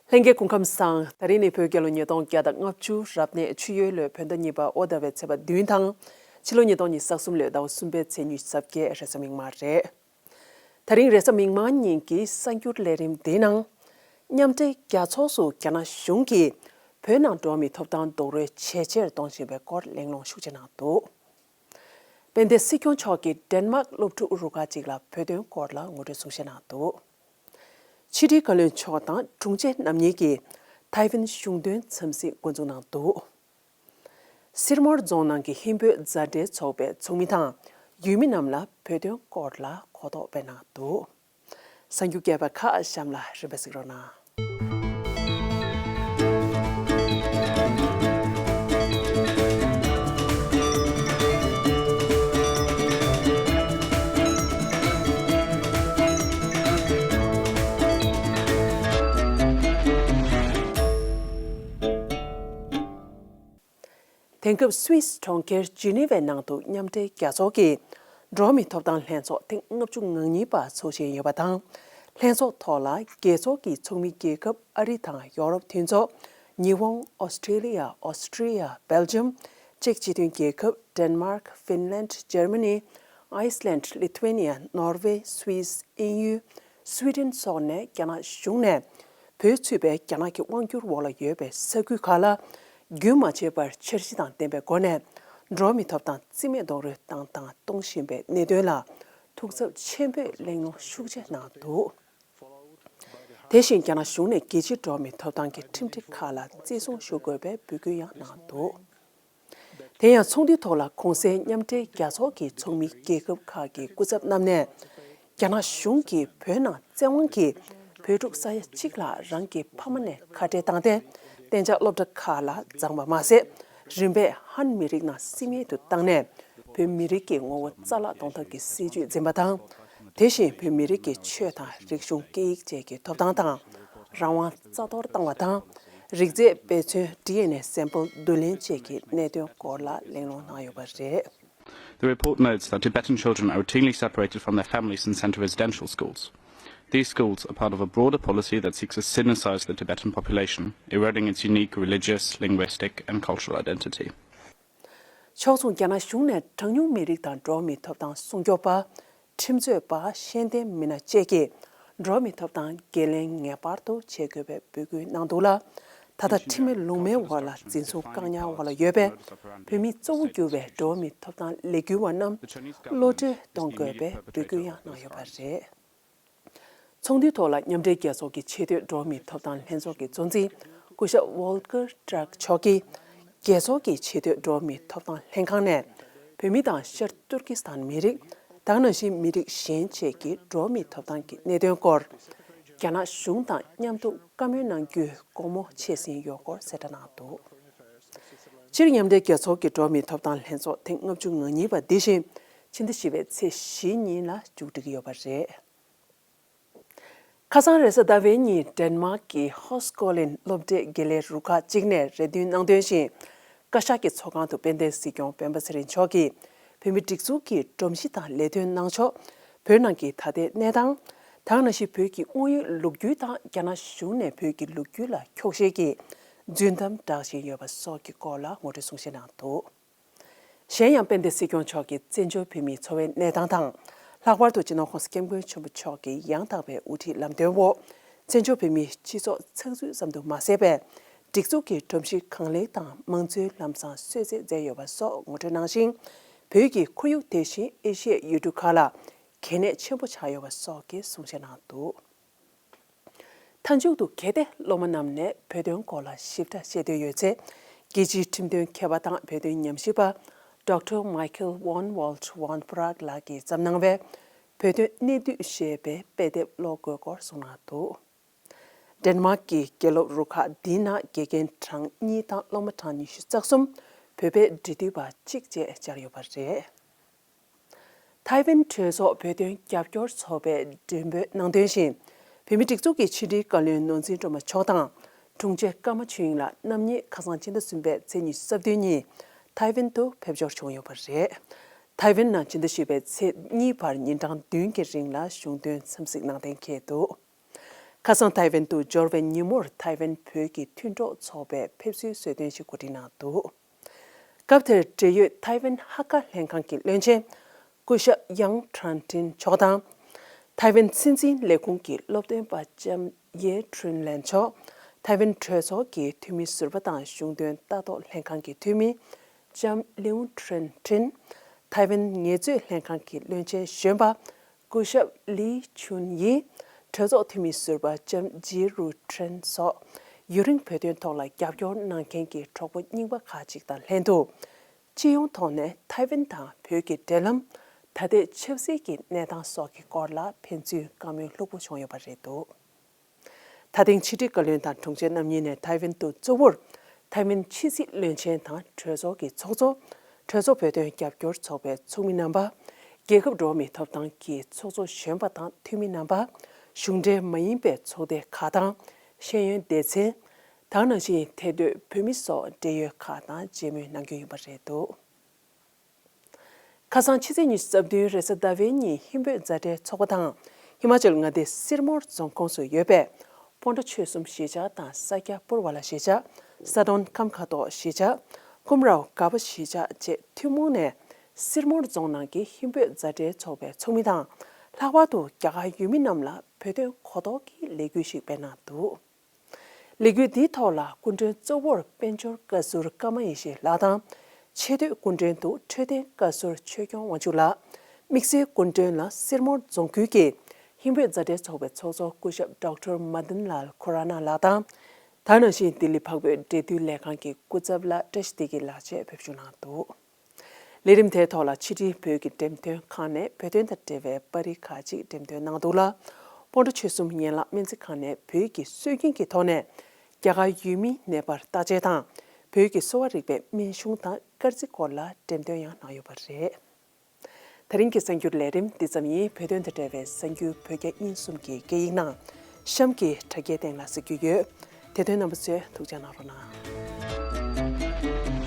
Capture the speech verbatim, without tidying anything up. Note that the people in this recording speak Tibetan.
ལྷན་རྒྱས་སྐུ་ཁམས་བཟང་། ད་རིང་ནི་བོད་རྒྱལ་ལོ་ཉིས་སྟོང་བརྒྱ་དང་ལྔ་བཅུ་རབ་གནས་ཆུ་ཡོས་ལོའི་བོད་ཟླ་གཉིས་པ་ཨོ་ཟླ་བའི་ཚེས་པ་བདུན་དང་། ཕྱི་ལོ་ཉིས་སྟོང་ཉི་ཤུ་རྩ་གསུམ་ལོའི་ཟླ་བ་གསུམ་པའི་ཚེས་ཉི་ཤུ་རྩ་བརྒྱད་རེས་གཟའ་མིག་དམར་རེད། ད་རིང་རེས་གཟའ་མིག་དམར་ཉིན་གྱི་གསར་འགྱུར་ལས་རིམ་འདིའི་ནང་། མཉམ་འབྲེལ་རྒྱལ་ཚོགས་སུ་རྒྱ་ནག་གཞུང་གིས་བོད་ནང་འགྲོ་བ་མིའི་ཐོབ་ཐང་རྡོག་རོལ་ཇེ་ཆེར་གཏོང་བཞིན་པའི་སྐོར་གླེང་སློང་ཤུགས་ཆེ་གནང་འདུག་དཔལ་ལྡན་སྲིད་སྐྱོང་མཆོག་གིས་ཌེན་མཱག་སློབ་ཕྲུག་རུ་ཁག་ཅིག་ལ་བོད་དོན་སྐོར་ལ་ངོ་སྤྲོད་གསུང་བཤད་གནང་འདུག་ཕྱི་དྲིལ་བཀའ་བློན་མཆོག་དང་དྲུང་ཆེ་རྣམ་གཉིས་ཀྱིས་ཐའེ་ཝན་གཞུང་དོན་འཚམས་གཟིགས་འགོ་འཛུགས་གནང་འདུག་སིར་མོར་རྫོང་ནང་གི་ཧིན་བོད་མཛའ་འབྲེལ་ཚོགས་པའི་ཚོགས་མི་དང་ཡུལ་མི་རྣམས་ལ་བོད་དོན་སྐོར་ལ་གོ་རྟོགས་སྤེལ་གནང་འདུག་གསར་འགྱུར་རྒྱས་པ་ཁག་གཤམ་ལ་རིམ་པས་གཟིགས་རོགས་གནང་། དེང་སྐབས་སུད་སི་གྲོང་ཁྱེར་ཇི་ནི་ཝའི་ནང་དུ་མཉམ་འབྲེལ་རྒྱལ་ཚོགས་ཀྱི་འགྲོ་བ་མིའི་ཐོབ་ཐང་ལྷན་ཚོགས་ཐེངས་ལྔ་བཅུ་ང་གཉིས་པ་འཚོགས་བཞིན་ཡོད་པ་དང་། ལྷན་ཚོགས་ཐོག་ལ་རྒྱལ་ཚོགས་ཀྱི་ཚོགས་མི་རྒྱལ་ཁབ་ཨ་རི་དང་ཡོ་རོབ་མཐུན་ཚོགས། ཉི་ཧོང་། ཨོ་སི་ཀྲི་ལི་ཡ། ཨོ་སི་ཀྲི་ཡ། སྦེལ་ཇམ། ཅེཀ་སྤྱི་མཐུན་རྒྱལ་ཁབ། ཌེན་མཱག་ཧྥིན་ལན། འཇར་མ་ནི། ཨའི་སི་ལན། ལི་ཐུ་ཝེ་ནི་ཡ། ནོར་ཝེ། སུད་སི། དབྱིན་ཡུལ། སུའི་ཌེན་སོགས་ནས་རྒྱ་ནག་གཞུང་ནས་བོད་ཚུད་པའི་རྒྱ་ནག་གི་དབང་སྒྱུར་འོག་ལ་ཡོད་པའི་ས་ཁུལ་ཁག་ལ་རྒྱུན་མ་ཆད་པར་འཆར་གཞི་དང་ལྡན་པའི་སྒོ་ནས་འགྲོ་བ་མིའི་ཐོབ་ཐང་རྩིས་མེད་རྡོག་རོལ་བཏང་དང་གཏོང་བཞིན་པའི་གནད་དོན་ལ་ཐུགས་འཚབ་ཆེན་པོས་གླེང་སློང་ཤུགས་ཆེ་གནང་འདུག་དེ་བཞིན་རྒྱ་ནག་གཞུང་ནས་རྒྱལ་སྤྱིའི་འགྲོ་བ་མིའི་ཐོབ་ཐང་གི་ཁྲིམས་སྒྲིག་ཁག་ལ་བརྩི་སྲུང་ཞུ་དགོས་པའི་འབོད་སྐུལ་ཡང་གནང་འདུག་དེ་ཡང་ཚོགས་འདུའི་ཐོག་ལ་གོང་གསལ་མཉམ་འབྲེལ་རྒྱལ་ཚོགས་ཀྱི་ཚོགས་མི་རྒྱལ་ཁབ་ཁག་གི་སྐུ་ཚབ་རྣམས་ནས། རྒྱ་ནག་གཞུང་གིས་བོད་ནང་བཙན་དབང་གིས་བོད་ཕྲུག་ས་ཡ་གཅིག་ལྷག་རང་གི་ཕ་མ་ནས་ཁ་བྲལ་བཏང་སྟེ། གཏན་འཇགས་སློབ་གྲྭ་ཁག་ལ་བརྫངས་པ་མ་ཟད། རིམ་པས་ཧན་མི་རིགས་ནང་རྩིས་མེད་དུ་བཏང་ནས། བོད་མི་རིགས་ཀྱི་ངོ་བོ་རྩ་བརླག་གཏོང་ཐབས་ཀྱི་སྲིད་ཇུས་འཛིན་པ་དང་། དེ་བཞིན་བོད་མི་རིགས་ཀྱི་ཆོས་དང་རིག་གཞུང་སྐད་ཡིག་བཅས་ཀྱི་ཐོབ་ཐང་དང་། རང་དབང་རྩ་གཏོར་བཏང་བ་དང་། རིགས་རྫས་དཔེ་མཚོན། ཌི་ཨེན་ཨེ་སེམ་པལ་བསྡུ་ལེན་བཅས་ཀྱི་གནད་དོན་སྐོར་ལ་གླེང་སློང་གནང་ཡོད་པ་རེད། The report notes that Tibetan children are routinely separated from their families and sent to residential schools. These schools are part of a broader policy that seeks to sinicize the Tibetan population, eroding its unique religious, linguistic, and cultural identity. ཕྱོགས་མཚུངས་རྒྱ་ནག་གཞུང་ནས་གྲངས་ཉུང་མི་རིགས་དང་འགྲོ་བ་མིའི་ཐོབ་ཐང་སྲུང་སྐྱོབ་པ། ཁྲིམས་རྩོད་པ། ཤེས་ལྡན་མི་སྣ་བཅས་ཀྱིས་འགྲོ་བ་མིའི་ཐོབ་ཐང་འགན་ལེན་ངེས་པར་དུ་བྱེད་དགོས་པའི་འབོད་སྐུལ་གནང་འདུག་ལ། ད་ལྟ་ཁྲིམས་མེད་ལུགས་མེད་འོག་ལ་འཛིན་བཟུང་བཀག་ཉར་འོག་ལ་ཡོད་པའི་བོད་མི་གཙོ་བོ་གྱུར་བའི་འགྲོ་བ་མིའི་ཐོབ་ཐང་ལས་འགུལ་བ་རྣམས་གློད་གྲོལ་གཏོང་དགོས་པའི་འབོད་སྐུལ་ཡང་གནང་ཡོད་པ་རེད། ཚོགས་འདུའི་ཐོག་ལ་མཉམ་འབྲེལ་རྒྱལ་ཚོགས་ཀྱི་ཆེས་མཐོའི་འགྲོ་བ་མིའི་ཐོབ་ཐང་ལྷན་ཚོགས་ཀྱི་གཙོ་འཛིན་སྐུ་ཞབས་ཝོལ་ཀར་ཊརཀ་མཆོག་གིས། རྒྱལ་ཚོགས་ཀྱི་ཆེས་མཐོའི་འགྲོ་བ་མིའི་ཐོབ་ཐང་ལྷན་ཁང་ནས། བོད་མི་དང་ཤར་ཏུར་ཀི་སི་ཐན་མི་རིགས། ད་ག་ནང་བཞིན་མི་རིགས་གཞན་བཅས་ཀྱི་འགྲོ་བ་མིའི་ཐོབ་ཐང་གི་གནད་དོན་སྐོར། རྒྱ་ནག་གཞུང་དང་མཉམ་དུ་བཀའ་མོལ་གནང་རྒྱུའི་དགོང་མོ་ཆད་ཟིན་ཡོད་སྐོར་གསལ་བསྒྲགས་གནང་འདུག་སྤྱིར་མཉམ་འབྲེལ་རྒྱལ་ཚོགས་ཀྱི་འགྲོ་བ་མིའི་ཐོབ་ཐང་ལྷན་ཚོགས་ཐེངས་ལྔ་བཅུ་ང་གཉིས་པ་འདི་བཞིན་ཕྱི་ཟླ་བཞི་པའི་ཚེས་བཞི་ཉིན་ལ་མཇུག་སྒྲིལ་གྱི་ཡོད་པ་རེད། ཁ་སང་རེས་གཟའ་ཟླ་བའི་ཉིན་ཌེན་མཱག་གི་ཧོ་སི་ཀོ་ལིན་སློབ་གྲྭའི་དགེ་ལས་རུ་ཁག་ཅིག་ནས་རེ་འདུན་གནང་དོན་བཞིན། བཀའ་ཤག་གི་ཚོགས་ཁང་དུ་དཔལ་ལྡན་སྲིད་སྐྱོང་སྤེན་པ་ཚེ་རིང་མཆོག་གིས་བོད་མིའི་སྒྲིག་འཛུགས་ཀྱི་སྒྲོམ་གཞི་དང་ལས་དོན་གནང་ཕྱོགས། བོད་ནང་གི་ད་ལྟའི་གནས་སྟངས། ད་ག་ནང་བཞིན་བོད་ཀྱི་དངོས་ཡོད་ལོ་རྒྱུས་དང་རྒྱ་ནག་གཞུང་ནས་བོད་ཀྱི་ལོ་རྒྱུས་ལ་འཁྱོག་བཤད་ཀྱིས་རྫུན་གཏམ་བསྒྲགས་བཞིན་ཡོད་པ་སོགས་ཀྱི་སྐོར་ལ་ངོ་སྤྲོད་གསུང་བཤད་གནང་འདུག་གཞན་ཡང་དཔལ་ལྡན་སྲིད་སྐྱོང་མཆོག་གིས་བཙན་བྱོལ་བོད་མིའི་འཚོ་བའི་གནས་སྟངས་དང་། ལྷག་པར་དུ་སྤྱི་ནོར་༸གོང་ས་༸སྐྱབས་མགོན་ཆེན་པོ་མཆོག་གི་ཡང་དག་པའི་དབུ་ཁྲིད་ལམ་སྟོན་འོག་བཙན་བྱོལ་བོད་མིའི་སྤྱི་ཚོགས་ཚགས་ཚུད་ཙམ་དུ་མ་ཟད་པའི་སྒྲིག་འཛུགས་ཀྱི་སྒྲོམ་གཞི་གང་ལེགས་དང་མང་གཙོའི་ལམ་བཟང་གསོལ་སྩལ་མཛད་ཡོད་པ་སོགས་ངོ་སྤྲོད་གནང་ཞིང་། བོད་ཀྱི་ཁོར་ཡུག་དེ་བཞིན་ཨེ་ཤི་ཡའི་ཡུལ་གྲུ་ཁག་ལ་གལ་གནད་ཆེན་པོ་ཆགས་ཡོད་པ་སོགས་ཀྱི་གསུང་བཤད་གནང་འདུག་མཐའ་མཇུག་ཏུ་གལ་ཏེ་སློབ་མ་རྣམས་ནས་བོད་དོན་སྐོར་ལ་ཞིབ་ཕྲ་ཤེས་འདོད་ཡོད་ཚེ། རྒྱལ་སྤྱིའི་ཁྲིམས་དོན་མཁས་པ་དང་བོད་དོན་ཉམས་ཞིབ་པ། ཌོག་ཊར་མའི་ཁེལ་ཝོན་ཝོལ་ཊི་ཝོན་པ་རག་ལགས་ཀྱིས་བརྩམས་གནང་བའི་བོད་དོན་གནད་བསྡུས་ཞེས་པའི་དཔེ་དེབ་ཀློག་དགོས་སྐོར་གསུངས་གནང་འདུག་ཌེན་མཱག་གི་དགེ་སློབ་རུ་ཁག་འདིའི་ནང་དགེ་རྒན་གྲངས་གཉིས་དང་སློབ་མ་གྲངས་ཉི་ཤུ་རྩ་གསུམ། བོད་པའི་འབྲེལ་མཐུད་པ་གཅིག་བཅས་བཅར་ཡོད་པ་རེད། ཐའེ་ཝན་གྲོས་ཚོགས་བོད་དོན་རྒྱབ་སྐྱོར་ཚོགས་པས་མགྲོན་འབོད་གནང་དོན་བཞིན། བོད་མིའི་སྒྲིག་འཛུགས་ཀྱི་ཕྱི་དྲིལ་བཀའ་བློན་ནོར་འཛིན་སྒྲོལ་མ་མཆོག་དང་། དྲུང་ཆེ་ཀརྨ་ཆོས་དབྱིངས་ལགས་རྣམ་གཉིས་ཁ་སང་ཕྱི་ཟླ་གསུམ་པའི་ཚེས་ཉི་ཤུ་རྩ་བདུན་ཉིན་ཐའེ་ཝན་དུ་ཕེབས་འབྱོར་བྱུང་ཡོད་པ་རེད། ཐའེ་ཝན་ནང་ཕྱི་ཟླ་བཞི་པའི་ཚེས་གཉིས་བར་ཉིན་གྲངས་བདུན་གྱི་རིང་ལ་གཞུང་དོན་འཚམས་གཟིགས་གནང་གཏན་འཁེལ་འདུག་ཁ་སང་ཐའེ་ཝན་དུ་འབྱོར་བའི་ཉིན་མོར་ཐའེ་ཝན་བོད་ཀྱི་མཐུན་གྲོགས་ཚོགས་པས་ཕེབས་བསུའི་གསོལ་སྟོན་ཞིག་གོ་སྒྲིག་གནང་འདུག་སྐབས་དེར་འབྲེལ་ཡོད་ཐའེ་ཝན་ཧ་ཀ་ལྷན་ཁང་གི་བློན་ཆེན་སྐུ་ཞབས་ཡང་ཁྲང་ཀྲིན་མཆོག་དང་། ཐའེ་ཝན་སྲིད་འཛིན་ལས་ཁུངས་ཀྱི་སློབ་སྟོན་པ་ལྕམ་ཡེ་ཁྲུན་ལན་མཆོག་ཐའེ་ཝན་གྲོས་ཚོགས་ཀྱི་འཐུས་མི་ཟུར་པ་དང་གཞུང་དོན་ལྟ་རྟོག་ལྷན་ཁང་གི་འཐུས་མི་ལྕམ་ལིའུ་ཁྲེན་ཁྲིན། ཐའེ་ཝན་ངལ་རྩོལ་ལྷན་ཁང་གི་བློན་ཆེན་གཞོན་པ་སྐུ་ཞབས་ལི་ཆུན་ཡི། གྲོས་ཚོགས་འཐུས་མི་ཟུར་པ་ལྕམ་ཇི་རུ་ཁྲེན་སོགས་ཡུན་རིང་བོད་དོན་ཐོག་ལ་རྒྱབ་སྐྱོར་གནང་མཁན་གྱི་གྲོགས་པོ་རྙིང་པ་ཁག་ཅིག་དང་ལྷན་དུ། སྤྱི་ཡོངས་ཐོག་ནས་ཐའེ་ཝན་དང་བོད་ཀྱི་འབྲེལ་ལམ་ད་ལྟའི་ཆབ་སྲིད་ཀྱི་གནས་སྟངས་སོགས་ཀྱི་སྐོར་ལ་ཕན་ཚུན་བཀའ་མོལ་ལྷུག་པོ་བྱུང་ཡོད་པ་རེད་འདུག་ད་ཐེངས་ཕྱི་དྲིལ་བཀའ་བློན་དང་དྲུང་ཆེ་རྣམ་གཉིས་ནས་ཐའེ་ཝན་དུ་གཙོ་བོར་ཐའེ་ཝན་ཕྱི་སྲིད་བློན་ཆེན་དང་གྲོས་ཚོགས་ཀྱི་ཚོགས་གཙོ། གྲོས་ཚོགས་བོད་དོན་རྒྱབ་སྐྱོར་ཚོགས་པའི་ཚོགས་མི་རྣམ་པ། རྒྱལ་ཁབ་འགྲོ་བ་མིའི་ཐོབ་ཐང་གི་ཚོགས་གཙོ་གཞོན་པ་དང་འཐུས་མི་རྣམ་པ། གཞུང་འབྲེལ་མ་ཡིན་པའི་ཚོགས་སྡེ་ཁག་དང་། ཤེས་ཡོན་སྡེ་ཚན། དེ་ནང་བཞིན་ཐེ་སྡོད་བོད་མི་སོགས་འབྲེལ་ཡོད་ཁག་དང་མཇལ་མོལ་གནང་རྒྱུ་ཡིན་པ་རེད་འདུག་ཁ་སང་ཕྱི་ཚེས་ཉི་ཤུ་རྩ་བདུན་རེས་གཟའ་ཟླ་བའི་ཉིན་ཧིན་བོད་མཛའ་འབྲེལ་ཚོགས་པ་དང་། ཧི་མ་ཅལ་མངའ་སྡེ་སིར་མོར་རྫོང་ཁོངས་སུ་ཡོད་པའི་སྤོན་ཊ་ཆོལ་གསུམ་གཞིས་ཆགས་དང་ས་སྐྱ་པུར་བ་ལ་གཞིས་ཆགས། ས་དོན་ཁམས་ཁ་ཐོག་གཞིས་ཆགས། ཀུམ་རའོ་ག་པ་གཞིས་ཆགས་བཅས་ཐུན་མོང་ནས་སིར་མོར་རྫོང་ནང་གི་ཧིན་བོད་མཛའ་འབྲེལ་ཚོགས་པའི་ཚོགས་མི་དང་། ལྷག་པར་དུ་རྒྱ་གར་ཡུལ་མི་རྣམས་ལ་བོད་དོན་གོ་རྟོགས་ཀྱི་ལས་འགུལ་ཞིག་སྤེལ་གནང་འདུག་ལས་འགུལ་འདིའི་ཐོག་ལ་སྐུ་མགྲོན་གཙོ་བོར་དཔལ་འབྱོར་བཀའ་ཟུར་ཀརྨ་ཡེ་ཤེས་ལགས་དང་། ཆེས་མཐོའི་སྐུ་མགྲོན་དུ་འཕྲོད་བསྟེན་བཀའ་ཟུར་ཆོས་སྐྱོང་དབང་ཕྱུག་ལགས། དམིགས་བསལ་སྐུ་མགྲོན་ལ་སིར་མོར་རྫོང་ཁུལ་གྱི་ཧིན་བོད་མཛའ་འབྲེལ་ཚོགས་པའི་ཚོགས་གཙོ་སྐུ་ཞབས་ཌོག་ཊར་མ་དན་ལཱལ་ཁོ་ར་ན་ལགས་དང་། དེ་ནང་བཞིན་ལྡི་ལི་འཕགས་བོད་འབྲེལ་མཐུད་ལས་ཁང་གི་སྐུ་ཚབ་ལགས་བཀྲ་ཤིས་བདེ་སྐྱིད་ལགས་བཅས་ཕེབས་ཞུགས་གནང་འདུག་ལས་རིམ་དེའི་ཐོག་ལ་ཕྱི་དྲིལ་བོད་ཀྱི་འགྲེམས་སྟོན་ཁང་ནས་བོད་དོན་དང་འབྲེལ་བའི་པར་རིས་ཁག་ཅིག་འགྲེམས་སྟོན་གནང་འདུག་ལ། སྤོན་ཊ་ཆོལ་གསུམ་ཡན་ལག་སྨན་རྩིས་ཁང་ནས་བོད་ཀྱི་སྲོལ་རྒྱུན་གྱི་ཐོག་ནས་རྒྱ་གར་ཡུལ་མིའི་ནད་པར་བརྟག་དཔྱད་དང་། བོད་ཀྱི་གསོ་བ་རིག་པའི་སྨན་གཞུང་དང་སྐར་རྩིས་སྐོར་ལ་འགྲེམས་སྟོན་ཡང་གནང་ཡོད་པ་རེད། དེ་རིང་གི་གསར་འགྱུར་ལས་རིམ་འདི་ཙམ་ཡིན། བོད་དོན་དང་འབྲེལ་བའི་གསར་འགྱུར་བོད་རྒྱ་དབྱིན་གསུམ་གྱི་སྐད་ཡིག་ནང་གཤམ་གྱི་དྲ་རྒྱའི་སྟེང་ལ་གཟིགས་རྒྱུ་ཡོད། དེ་དོན་རྣམ་པ་ཚོས་ཐུགས་རྗེ་གནང་རོགས་གནང་།